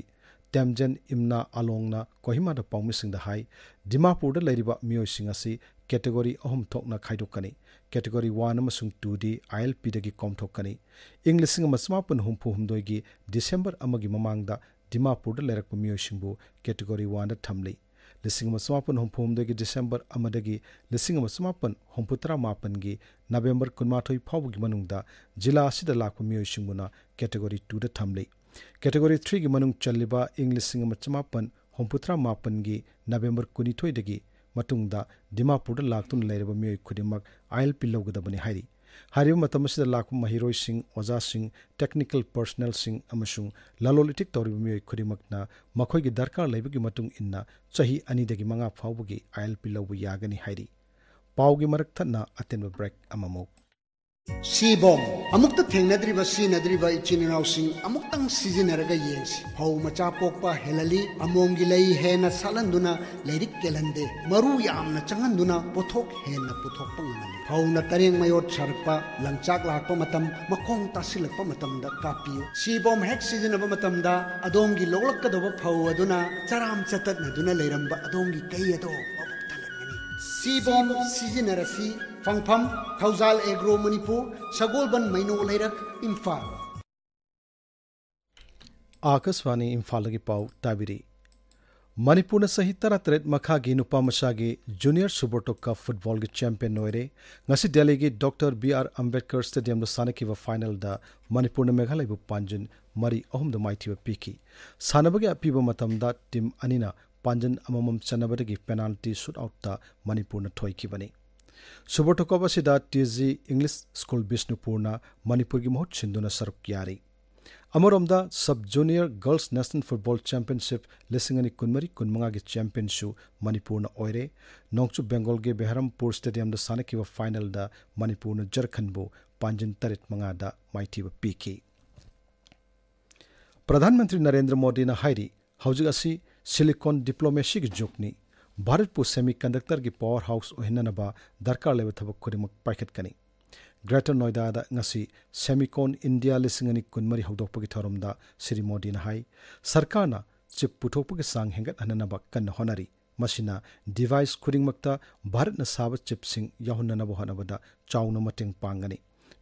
ꯇꯦꯝꯖꯟ ꯏꯝꯅꯥ ꯑꯂꯣꯡꯅ ꯀꯣꯍꯤꯃꯥꯗ ꯄꯥꯎꯃꯤꯁꯤꯡꯗ ꯍꯥꯏ, ꯗꯤꯃꯥꯄꯨꯔꯗ ꯂꯩꯔꯤꯕ ꯃꯤꯑꯣꯏꯁꯤꯡ ꯑꯁꯤ ꯀꯦꯇꯦꯒꯣꯔꯤ ꯑꯍꯨꯝ ꯊꯣꯛꯅ ꯈꯥꯏꯗꯣꯛꯀꯅꯤ꯫ ꯀꯦꯇꯦꯒꯣꯔꯤ ꯋꯥꯟ ꯑꯃꯁꯨꯡ ꯇꯨꯗꯤ ꯑꯥꯏ ꯑꯦꯜ ꯄꯤꯗꯒꯤ ꯀꯣꯝꯊꯣꯛꯀꯅꯤ꯫ ꯏꯪ ꯂꯤꯁꯤꯡ ꯑꯃ ꯆꯃꯥꯄꯟ ꯍꯨꯝꯐꯨ ꯍꯨꯝꯗꯣꯏꯒꯤ ꯗꯤꯁꯦꯝꯕꯔ ꯑꯃꯒꯤ ꯃꯃꯥꯡꯗ ꯗꯤꯃꯥꯄꯨꯔꯗ ꯂꯩꯔꯛꯄ ꯃꯤꯑꯣꯏꯁꯤꯡꯕꯨ ꯀꯦꯇꯦꯒꯣꯔꯤ ꯋꯥꯟꯗ ꯊꯝꯂꯤ꯫ ꯂꯤꯁꯤꯡ ꯑꯃ ꯆꯃꯥꯄꯟ ꯍꯨꯝꯐꯨ ꯍꯨꯝꯗꯣꯏꯒꯤ ꯗꯤꯁꯦꯝꯕꯔ ꯑꯃꯗꯒꯤ ꯂꯤꯁꯤꯡ ꯑꯃ ꯆꯃꯥꯄꯟ ꯍꯨꯝꯐꯨꯇꯔꯥ ꯃꯥꯄꯟꯒꯤ ꯅꯕꯦꯝꯕꯔ ꯀꯨꯟꯃꯥꯊꯣꯏ ꯐꯥꯎꯕꯒꯤ ꯃꯅꯨꯡꯗ ꯖꯤꯂꯥ ꯑꯁꯤꯗ ꯂꯥꯛꯄ ꯃꯤꯑꯣꯏꯁꯤꯡꯕꯨꯅ ꯀꯦꯇꯦꯒꯣꯔꯤ ꯇꯨꯗ ꯊꯝꯂꯤ꯫ ꯀꯦꯇꯦꯒꯣꯔꯤ ꯊ꯭ꯔꯤꯒꯤ ꯃꯅꯨꯡ ꯆꯜꯂꯤꯕ ꯏꯪ ꯂꯤꯁꯤꯡ ꯑꯃ ꯆꯃꯥꯄꯟ ꯍꯨꯝꯐꯨꯇꯔꯥ ꯃꯥꯄꯟꯒꯤ ꯅꯕꯦꯝꯕꯔ ꯀꯨꯟꯅꯤꯊꯣꯏꯗꯒꯤ ꯃꯇꯨꯡꯗ ꯗꯤꯃꯥꯄꯨꯔꯗ ꯂꯥꯛꯇꯨꯅ ꯂꯩꯔꯕ ꯃꯤꯑꯣꯏ ꯈꯨꯗꯤꯡꯃꯛ ꯑꯥꯏ ꯑꯦꯜ ꯄꯤ ꯂꯧꯒꯗꯕꯅꯤ ꯍꯥꯏꯔꯤ꯫ ꯍꯥꯏꯔꯤꯕ ꯃꯇꯝ ꯑꯁꯤꯗ ꯂꯥꯛꯄ ꯃꯍꯩꯔꯣꯏꯁꯤꯡ, ꯑꯣꯖꯥꯁꯤꯡ, ꯇꯦꯛꯅꯤꯀꯦꯜ ꯄꯔꯁꯅꯦꯜꯁꯤꯡ ꯑꯃꯁꯨꯡ ꯂꯂꯣꯟ ꯏꯇꯤꯛ ꯇꯧꯔꯤꯕ ꯃꯤꯑꯣꯏ ꯈꯨꯗꯤꯡꯃꯛꯅ ꯃꯈꯣꯏꯒꯤ ꯗꯔꯀꯥꯔ ꯂꯩꯕꯒꯤ ꯃꯇꯨꯡ ꯏꯟꯅ ꯆꯍꯤ ꯑꯅꯤꯗꯒꯤ ꯃꯉꯥ ꯐꯥꯎꯕꯒꯤ ꯑꯥꯏ ꯑꯦꯜ ꯄꯤ ꯂꯧꯕ ꯌꯥꯒꯅꯤ ꯍꯥꯏꯔꯤ꯫ ꯄꯥꯎꯒꯤ ꯃꯔꯛ ꯊꯠꯅ ꯑꯇꯦꯟꯕ ꯕ꯭ꯔꯦꯛ ꯑꯃꯃꯨꯛ꯫ ꯁꯤꯕꯣꯝ꯫ ꯑꯃꯨꯛꯇ ꯊꯦꯡꯅꯗ꯭ꯔꯤꯕ ꯁꯤꯖꯤꯟꯅꯗ꯭ꯔꯤꯕ ꯏꯆꯤꯟ ꯏꯅꯥꯎꯁꯤꯡ ꯑꯃꯨꯛꯇꯪ ꯁꯤꯖꯤꯟꯅꯔꯒ ꯌꯦꯡꯁꯤ꯫ ꯐꯧ ꯃꯆꯥ ꯄꯣꯛꯄ ꯍꯦꯜꯍꯜꯂꯤ, ꯑꯃꯣꯝꯒꯤ ꯂꯩ ꯍꯦꯟꯅ ꯁꯥꯠꯍꯟꯗꯨꯅ ꯂꯩꯔꯤꯛ ꯀꯦꯜꯍꯟꯗꯦ, ꯃꯔꯨ ꯌꯥꯝꯅ ꯆꯪꯍꯟꯗꯨꯅ ꯄꯣꯠꯊꯣꯛ ꯍꯦꯟꯅ ꯄꯨꯊꯣꯛꯄ ꯉꯝꯍꯜꯂꯤ꯫ ꯐꯧꯅ ꯇꯔꯦꯡ ꯃꯌꯣꯠ ꯁꯥꯔꯛꯄ, ꯂꯪꯆꯥꯛ ꯂꯥꯛꯄ ꯃꯇꯝ, ꯃꯈꯣꯡ ꯇꯥꯁꯤꯜꯂꯛꯄ ꯃꯇꯝꯗ ꯀꯥꯞꯄꯤꯌꯨ꯫ ꯁꯤꯕꯣꯝ ꯍꯦꯛ ꯁꯤꯖꯤꯟꯅꯕ ꯃꯇꯝꯗ ꯑꯗꯣꯝꯒꯤ ꯂꯣꯛꯂꯛꯀꯗꯧꯕ ꯐꯧ ꯑꯗꯨꯅ ꯆꯔꯥꯝ ꯆꯇꯠꯅꯗꯨꯅ ꯂꯩꯔꯝꯕ ꯑꯗꯣꯝꯒꯤ ꯀꯩ ꯑꯗꯣ ꯃꯕꯨꯛ ꯊꯜꯍꯟꯒꯅꯤ꯫ ꯁꯤꯕꯣꯝ ꯁꯤꯖꯤꯟꯅꯔꯁꯤ꯫ ꯐꯪꯐꯝ, ꯊꯧꯖꯥꯜ ꯑꯦꯒ꯭ꯔꯣ ꯃꯅꯤꯄꯨꯔ, ꯁꯒꯣꯜꯕꯟ ꯃꯩꯅꯣ ꯂꯩꯔꯛ, ꯏꯝꯐꯥꯜ꯫ ꯑꯥꯀꯥꯁꯕꯥꯅꯤ ꯏꯝꯐꯥꯜꯗꯒꯤ ꯄꯥꯎ ꯇꯥꯕꯤꯔꯤ꯫ ꯃꯅꯤꯄꯨꯔꯅ ꯆꯍꯤ ꯇꯔꯥꯇꯔꯦꯠ ꯃꯈꯥꯒꯤ ꯅꯨꯄꯥ ꯃꯆꯥꯒꯤ ꯖꯨꯅꯤꯌꯔ ꯁꯨꯕꯔꯇꯣ ꯀꯞ ꯐꯨꯠꯕꯣꯜꯒꯤ ꯆꯦꯝꯄꯤꯌꯟ ꯑꯣꯏꯔꯦ꯫ ꯉꯁꯤ ꯗꯦꯜꯂꯤꯒꯤ ꯗꯣꯛꯇꯔ ꯕꯤ ꯑꯥꯔ ꯑꯝꯕꯦꯗꯀꯔ ꯁ꯭ꯇꯦꯗꯤꯌꯝꯗ ꯁꯥꯟꯅꯈꯤꯕ ꯐꯥꯏꯅꯦꯜꯗ ꯃꯅꯤꯄꯨꯔꯅ ꯃꯦꯘꯥꯂꯌꯕꯨ ꯄꯥꯟꯖꯤꯟ ꯃꯔꯤ ꯑꯍꯨꯝꯗ ꯃꯥꯏꯊꯤꯕ ꯄꯤꯈꯤ꯫ ꯁꯥꯟꯅꯕꯒꯤ ꯑꯄꯤꯕ ꯃꯇꯝꯗ ꯇꯤꯝ ꯑꯅꯤꯅ ꯄꯥꯟꯖꯤꯟ ꯑꯃꯃꯝ ꯆꯟꯅꯕꯗꯒꯤ ꯄꯦꯅꯥꯜꯇꯤ ꯁꯨꯠꯑꯥꯎꯠꯇ ꯃꯅꯤꯄꯨꯔꯅ ꯊꯣꯏꯈꯤꯕꯅꯤ꯫ ꯁꯨꯕꯔꯇꯣ ꯀꯞ ꯑꯁꯤꯗ ꯇꯤ ꯖꯤ ꯏꯪꯂꯤꯁ ꯁ꯭ꯀꯨꯜ ꯕꯤꯁꯅꯨꯄꯨꯔꯅ ꯃꯅꯤꯄꯨꯔꯒꯤ ꯃꯍꯨꯠ ꯁꯤꯟꯗꯨꯅ ꯁꯔꯨꯛ ꯌꯥꯔꯤ꯫ ꯑꯃꯔꯣꯝꯗ, sub junior girls national football championship ꯂꯤꯁꯤꯡ ꯑꯅꯤ ꯀꯨꯟꯃꯔꯤ ꯀꯨꯟꯃꯉꯥꯒꯤ ꯆꯦꯝꯄꯤꯌꯟꯁꯨ ꯃꯅꯤꯄꯨꯔꯅ ꯑꯣꯏꯔꯦ꯫ ꯅꯣꯡꯆꯨꯞ ꯕꯦꯡꯒꯣꯜꯒꯤ ꯕꯦꯍꯔꯝꯄꯨꯔ ꯁ꯭ꯇꯦꯗꯤꯌꯝꯗ ꯁꯥꯟꯅꯈꯤꯕ ꯐꯥꯏꯅꯦꯜꯗ ꯃꯅꯤꯄꯨꯔꯅ ꯖꯔꯈꯟꯕꯨ ꯄꯥꯟꯖꯤꯟ ꯇꯔꯦꯠ ꯃꯉꯥꯗ ꯃꯥꯏꯊꯤꯕ ꯄꯤꯈꯤ꯫ ꯄ꯭ꯔꯙꯥꯟ ꯃꯟꯇ꯭ꯔꯤ ꯅꯔꯦꯟꯗ꯭ꯔ ꯃꯣꯗꯤꯅ ꯍꯥꯏꯔꯤ, ꯍꯧꯖꯤꯛ ꯑꯁꯤ ꯁꯤꯂꯤꯀꯣꯟ ꯗꯤꯄ꯭ꯂꯣꯃꯦꯁꯤꯒꯤ ꯖꯨꯒꯅꯤ꯫ ꯚꯥꯔꯠꯄꯨ ꯁꯦꯃꯤ ꯀꯟꯗꯛꯇꯔꯒꯤ ꯄꯥꯋꯔ ꯍꯥꯎꯁ ꯑꯣꯏꯍꯟꯅꯅꯕ ꯗꯔꯀꯥꯔ ꯂꯩꯕ ꯊꯕꯛ ꯈꯨꯗꯤꯡꯃꯛ ꯄꯥꯏꯈꯠꯀꯅꯤ꯫ ꯒ꯭ꯔꯦꯇꯔ ꯅꯣꯏꯗꯥꯗ ꯉꯁꯤ ꯁꯦꯃꯤꯀꯣꯟ ꯏꯟꯗꯤꯌꯥ ꯂꯤꯁꯤꯡ ꯑꯅꯤ ꯀꯨꯟꯃꯔꯤ ꯍꯧꯗꯣꯛꯄꯒꯤ ꯊꯧꯔꯝꯗ ꯁ꯭ꯔꯤ ꯃꯣꯗꯤꯅ ꯍꯥꯏ, ꯁꯔꯀꯥꯔꯅ ꯆꯤꯞ ꯄꯨꯊꯣꯛꯄꯒꯤ ꯆꯥꯡ ꯍꯦꯟꯒꯠꯍꯟꯅꯅꯕ ꯀꯟꯅ ꯍꯣꯠꯅꯔꯤ꯫ ꯃꯁꯤꯅ ꯗꯤꯚꯥꯏꯁ ꯈꯨꯗꯤꯡꯃꯛꯇ ꯚꯥꯔꯠꯅ ꯁꯥꯕ ꯆꯤꯞꯁꯤꯡ ꯌꯥꯎꯍꯟꯅꯅꯕ ꯍꯣꯠꯅꯕꯗ ꯆꯥꯎꯅ ꯃꯇꯦꯡ ꯄꯥꯡꯒꯅꯤ꯫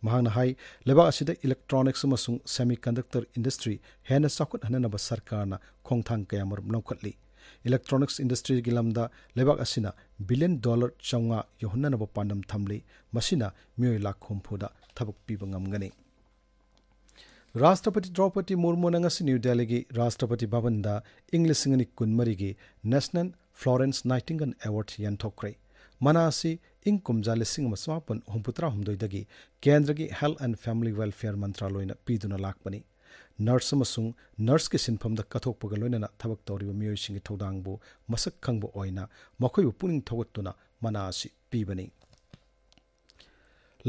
ꯃꯍꯥꯛꯅ ꯍꯥꯏ, ꯂꯩꯕꯥꯛ ꯑꯁꯤꯗ ꯏꯂꯦꯛꯇ꯭ꯔꯣꯅꯤꯛꯁ ꯑꯃꯁꯨꯡ ꯁꯦꯃꯤ ꯀꯟꯗꯛꯇꯔ ꯏꯟꯗꯁꯇ꯭ꯔꯤ ꯍꯦꯟꯅ ꯆꯥꯎꯈꯠꯍꯟꯅꯅꯕ ꯁꯔꯀꯥꯔꯅ ꯈꯣꯡꯊꯥꯡ ꯀꯌꯥꯃꯔꯨꯝ ꯂꯧꯈꯠꯂꯤ꯫ ꯏꯂꯦꯛꯇ꯭ꯔꯣꯅꯤꯛꯁ ꯏꯟꯗꯁꯇ꯭ꯔꯤꯒꯤ ꯂꯝꯗ ꯂꯩꯕꯥꯛ ꯑꯁꯤꯅ ꯕꯤꯂꯤꯌꯟ ꯗꯣꯂꯔ ꯆꯥꯝꯃꯉꯥ ꯌꯧꯍꯟꯅꯅꯕ ꯄꯥꯟꯗꯝ ꯊꯝꯂꯤ꯫ ꯃꯁꯤꯅ ꯃꯤꯑꯣꯏ ꯂꯥꯈ ꯍꯨꯝꯐꯨꯗ ꯊꯕꯛ ꯄꯤꯕ ꯉꯝꯒꯅꯤ꯫ ꯔꯥꯁꯇ꯭ꯔꯄꯇꯤ ꯗ꯭ꯔꯧꯄꯗꯤ ꯃꯨꯔꯃꯨꯅ ꯉꯁꯤ ꯅ꯭ꯌꯨ ꯗꯦꯜꯂꯤꯒꯤ ꯔꯥꯁꯇ꯭ꯔꯄꯇꯤ ꯚꯕꯟꯗ ꯏꯪ ꯂꯤꯁꯤꯡ ꯑꯅꯤ ꯀꯨꯟꯃꯔꯤꯒꯤ ꯅꯦꯁꯅꯦꯜ ꯐ꯭ꯂꯣꯔꯦꯟꯁ ꯅꯥꯏꯇꯤꯡꯒꯦꯜ ꯑꯦꯋꯥꯔꯗ ꯌꯦꯟꯊꯣꯛꯈ꯭ꯔꯦ꯫ ꯃꯅꯥ ꯑꯁꯤ ꯏꯪ ꯀꯨꯝꯖꯥ ꯂꯤꯁꯤꯡ ꯑꯃ ꯆꯃꯥꯄꯟ ꯍꯨꯝꯐꯨꯇꯔꯥ ꯍꯨꯝꯗꯣꯏꯗꯒꯤ ꯀꯦꯟꯗ꯭ꯔꯒꯤ ꯍꯦꯜꯊ ꯑꯦꯟ ꯐꯦꯃꯤꯂꯤ ꯋꯦꯜꯐꯤꯌꯔ ꯃꯟꯇ꯭ꯔꯥꯂꯣꯏꯅ ꯄꯤꯗꯨꯅ ꯂꯥꯛꯄꯅꯤ꯫ ꯅꯔꯁ ꯑꯃꯁꯨꯡ ꯅꯔꯁꯀꯤ ꯁꯤꯟꯐꯝꯗ ꯀꯠꯊꯣꯛꯄꯒ ꯂꯣꯏꯅꯅ ꯊꯕꯛ ꯇꯧꯔꯤꯕ ꯃꯤꯑꯣꯏꯁꯤꯡꯒꯤ ꯊꯧꯗꯥꯡꯕꯨ ꯃꯁꯛ ꯈꯪꯕ ꯑꯣꯏꯅ ꯃꯈꯣꯏꯕꯨ ꯄꯨꯛꯅꯤꯡ ꯊꯧꯒꯠꯇꯨꯅ ꯃꯅꯥ ꯑꯁꯤ ꯄꯤꯕꯅꯤ꯫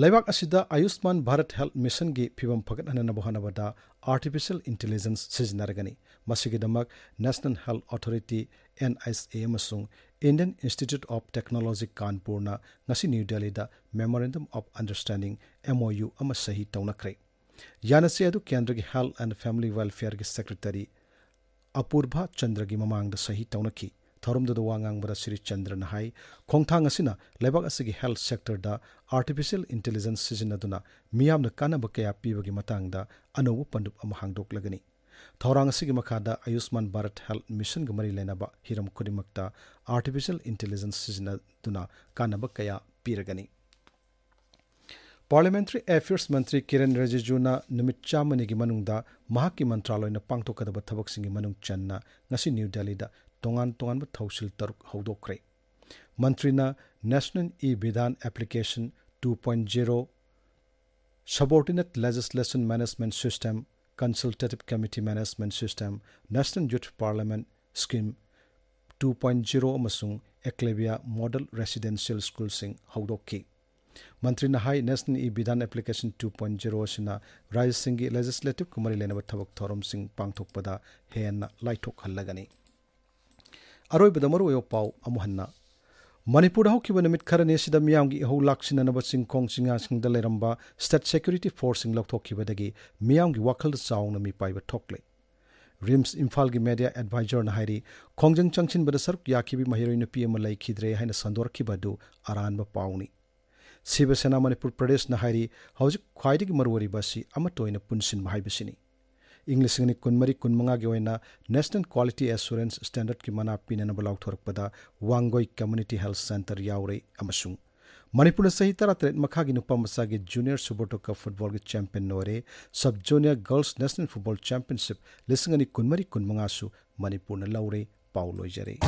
ꯂꯩꯕꯥꯛ ꯑꯁꯤꯗ ꯑꯌꯨꯁꯃꯥꯟ ꯚꯥꯔꯠ ꯍꯦꯜꯊ ꯃꯤꯁꯟꯒꯤ ꯐꯤꯚꯝ ꯐꯒꯠꯍꯟꯅꯕ ꯍꯣꯠꯅꯕꯗ ꯑꯥꯔꯇꯤꯐꯤꯁꯤꯌꯦꯜ ꯏꯟꯇꯦꯂꯤꯖꯦꯟꯁ ꯁꯤꯖꯤꯟꯅꯔꯒꯅꯤ꯫ ꯃꯁꯤꯒꯤꯗꯃꯛ national health authority, N H A, ꯑꯃꯁꯨꯡ ꯏꯟꯗꯤꯌꯟ ꯏꯟꯁꯇꯤꯇ꯭ꯌꯨꯠ ꯑꯣꯐ ꯇꯦꯛꯅꯣꯂꯣꯖꯤ ꯀꯥꯟꯄꯨꯔꯅ ꯉꯁꯤ ꯅ꯭ꯌꯨ ꯗꯦꯜꯂꯤꯗ memorandum of understanding, M O U, ꯑꯃ ꯁꯍꯤ ꯇꯧꯅꯈ꯭ꯔꯦ꯫ ꯌꯥꯅꯆꯦ ꯑꯗꯨ ꯀꯦꯟꯗ꯭ꯔꯒꯤ ꯍꯦꯜꯊ ꯑꯦꯟ ꯐꯦꯃꯤꯂꯤ ꯋꯦꯜꯐꯤꯌꯔꯒꯤ ꯁꯦꯀ꯭ꯔꯦꯇꯔꯤ ꯑꯄꯨꯔꯚꯥ ꯆꯟꯗ꯭ꯔꯒꯤ ꯃꯃꯥꯡꯗ ꯁꯍꯤ ꯇꯧꯅꯈꯤ꯫ ꯊꯧꯔꯝꯗꯨꯗ ꯋꯥ ꯉꯥꯡꯕꯗ ꯁ꯭ꯔꯤ ꯆꯟꯗ꯭ꯔꯅ ꯍꯥꯏ, ꯈꯣꯡꯊꯥꯡ ꯑꯁꯤꯅ ꯂꯩꯕꯥꯛ ꯑꯁꯤꯒꯤ ꯍꯦꯜꯊ ꯁꯦꯛꯇꯔꯗ ꯑꯥꯔꯇꯤꯐꯤꯁꯤꯌꯦꯜ ꯏꯟꯇꯦꯂꯤꯖꯦꯟꯁ ꯁꯤꯖꯤꯟꯅꯗꯨꯅ ꯃꯤꯌꯥꯝꯅ ꯀꯥꯟꯅꯕ ꯀꯌꯥ ꯄꯤꯕꯒꯤ ꯃꯇꯥꯡꯗ ꯑꯅꯧꯕ ꯄꯟꯗꯨꯞ ꯑꯃ ꯍꯥꯡꯗꯣꯛꯂꯒꯅꯤ꯫ ꯊꯧꯔꯥꯡ ꯑꯁꯤꯒꯤ ꯃꯈꯥꯗ ꯑꯌꯨꯁꯃꯥꯟ ꯚꯥꯔꯠ ꯍꯦꯜꯊ ꯃꯤꯁꯟꯒ ꯃꯔꯤ ꯂꯩꯅꯕ ꯍꯤꯔꯝ ꯈꯨꯗꯤꯡꯃꯛꯇ ꯑꯥꯔꯇꯤꯐꯤꯁꯤꯌꯦꯜ ꯏꯟꯇꯦꯂꯤꯖꯦꯟꯁ ꯁꯤꯖꯤꯟꯅꯗꯨꯅ ꯀꯥꯟꯅꯕ ꯀꯌꯥ ꯄꯤꯔꯒꯅꯤ꯫ ꯄꯥꯔꯂꯤꯌꯥꯃꯦꯟꯇꯔꯤ ꯑꯦꯐꯤꯌꯔꯁ ꯃꯟꯇ꯭ꯔꯤ ꯀꯤꯔꯦꯟ ꯔꯤꯖꯤꯖꯨꯅ ꯅꯨꯃꯤꯠ ꯆꯥꯝꯃꯅꯤꯒꯤ ꯃꯅꯨꯡꯗ ꯃꯍꯥꯛꯀꯤ ꯃꯟꯇ꯭ꯔꯥꯂꯣꯏꯅ ꯄꯥꯡꯊꯣꯛꯀꯗꯕ ꯊꯕꯛꯁꯤꯡꯒꯤ ꯃꯅꯨꯡ ꯆꯟꯅ ꯉꯁꯤ ꯅ꯭ꯌꯨ ꯗꯦꯜꯂꯤꯗ ꯇꯣꯉꯥꯟ ꯇꯣꯉꯥꯟꯕ ꯊꯧꯁꯤꯜ ꯇꯔꯨꯛ ꯍꯧꯗꯣꯛꯈ꯭ꯔꯦ꯫ ꯃꯟꯇ꯭ꯔꯤꯅ National e-Vidhan Application two point zero, Subordinate Legislation Management System, Consultative Committee Management System, National Youth Parliament Scheme two point zero ꯑꯃꯁꯨꯡ ꯑꯦꯀ꯭ꯂꯦꯕꯤꯌꯥ ꯃꯣꯗꯦꯜ ꯔꯦꯁꯤꯗꯦꯟꯁꯤꯌꯦꯜ ꯁ꯭ꯀꯨꯜꯁꯤꯡ ꯍꯧꯗꯣꯛꯈꯤ꯫ ꯃꯟꯇ꯭ꯔꯤꯅ ꯍꯥꯏ, National e-Vidhan Application two point zero ꯑꯁꯤꯅ ꯔꯥꯖ꯭ꯌꯁꯤꯡꯒꯤ ꯂꯦꯖꯤꯁꯂꯦꯇꯤꯚꯀ ꯃꯔꯤ ꯂꯩꯅꯕ ꯊꯕꯛ ꯊꯧꯔꯝꯁꯤꯡ ꯄꯥꯡꯊꯣꯛꯄꯗ ꯍꯦꯟꯅ ꯂꯥꯏꯊꯣꯛꯍꯜꯂꯒꯅꯤ꯫ ꯑꯔꯣꯏꯕꯗ ꯃꯔꯨꯑꯣꯏꯕ ꯄꯥꯎ ꯑꯃꯨꯛ ꯍꯟꯅ꯫ ꯃꯅꯤꯄꯨꯔꯗ ꯍꯧꯈꯤꯕ ꯅꯨꯃꯤꯠ ꯈꯔꯅꯤ ꯑꯁꯤꯗ ꯃꯤꯌꯥꯝꯒꯤ ꯏꯍꯧ ꯂꯥꯛꯁꯤꯟꯅꯅꯕ ꯆꯤꯡꯈꯣꯡ ꯆꯤꯡꯌꯥꯁꯤꯡꯗ ꯂꯩꯔꯝꯕ state security forceꯁꯤꯡ ꯂꯧꯊꯣꯛꯈꯤꯕꯗꯒꯤ ꯃꯤꯌꯥꯝꯒꯤ ꯋꯥꯈꯜꯗ ꯆꯥꯎꯅ ꯃꯤꯄꯥꯏꯕ ꯊꯣꯛꯂꯦ꯫ ꯔꯤꯝꯁ ꯏꯝꯐꯥꯜꯒꯤ media advisorꯅ ꯍꯥꯏꯔꯤ, ꯈꯣꯡꯖꯪ ꯆꯪꯁꯤꯟꯕꯗ ꯁꯔꯨꯛ ꯌꯥꯈꯤꯕ ꯃꯍꯩꯔꯣꯏ ꯅꯨꯄꯤ ꯑꯃ ꯂꯩꯈꯤꯗ꯭ꯔꯦ ꯍꯥꯏꯅ ꯁꯟꯗꯣꯔꯛꯈꯤꯕ ꯑꯗꯨ ꯑꯔꯥꯟꯕ ꯄꯥꯎꯅꯤ꯫ ꯁꯤꯕ ꯁꯦꯅꯥ ꯃꯅꯤꯄꯨꯔ ꯄ꯭ꯔꯗꯦꯁꯅ ꯍꯥꯏꯔꯤ, ꯍꯧꯖꯤꯛ ꯈ꯭ꯋꯥꯏꯗꯒꯤ ꯃꯔꯨꯑꯣꯏꯔꯤꯕ ꯑꯁꯤ ꯑꯃꯠꯇ ꯑꯣꯏꯅ ꯄꯨꯟꯁꯤꯟꯕ ꯍꯥꯏꯕꯁꯤꯅꯤ꯫ ꯏꯪ ꯂꯤꯁꯤꯡ ꯑꯅꯤ ꯀꯨꯟꯃꯔꯤ ꯀꯨꯟꯃꯉꯥꯒꯤ ꯑꯣꯏꯅ National Quality Assurance Standardꯀꯤ ꯃꯅꯥ ꯄꯤꯅꯅꯕ ꯂꯥꯎꯊꯣꯔꯛꯄꯗ ꯋꯥꯡꯒꯣꯏ Community Health Centre ꯌꯥꯎꯔꯦ ꯑꯃꯁꯨꯡ ꯃꯅꯤꯄꯨꯔꯅ ꯆꯍꯤ ꯇꯔꯥꯇꯔꯦꯠ ꯃꯈꯥꯒꯤ ꯅꯨꯄꯥ ꯃꯆꯥꯒꯤ Junior Super Cup footballꯒꯤ champion ꯑꯣꯏꯔꯦ꯫ Sub Junior Girls National Football Championship ꯂꯤꯁꯤꯡ ꯑꯅꯤ ꯀꯨꯟꯃꯔꯤ ꯀꯨꯟꯃꯉꯥꯁꯨ ꯃꯅꯤꯄꯨꯔꯅ ꯂꯧꯔꯦ꯫ ꯄꯥꯎ ꯂꯣꯏꯖꯔꯦ꯫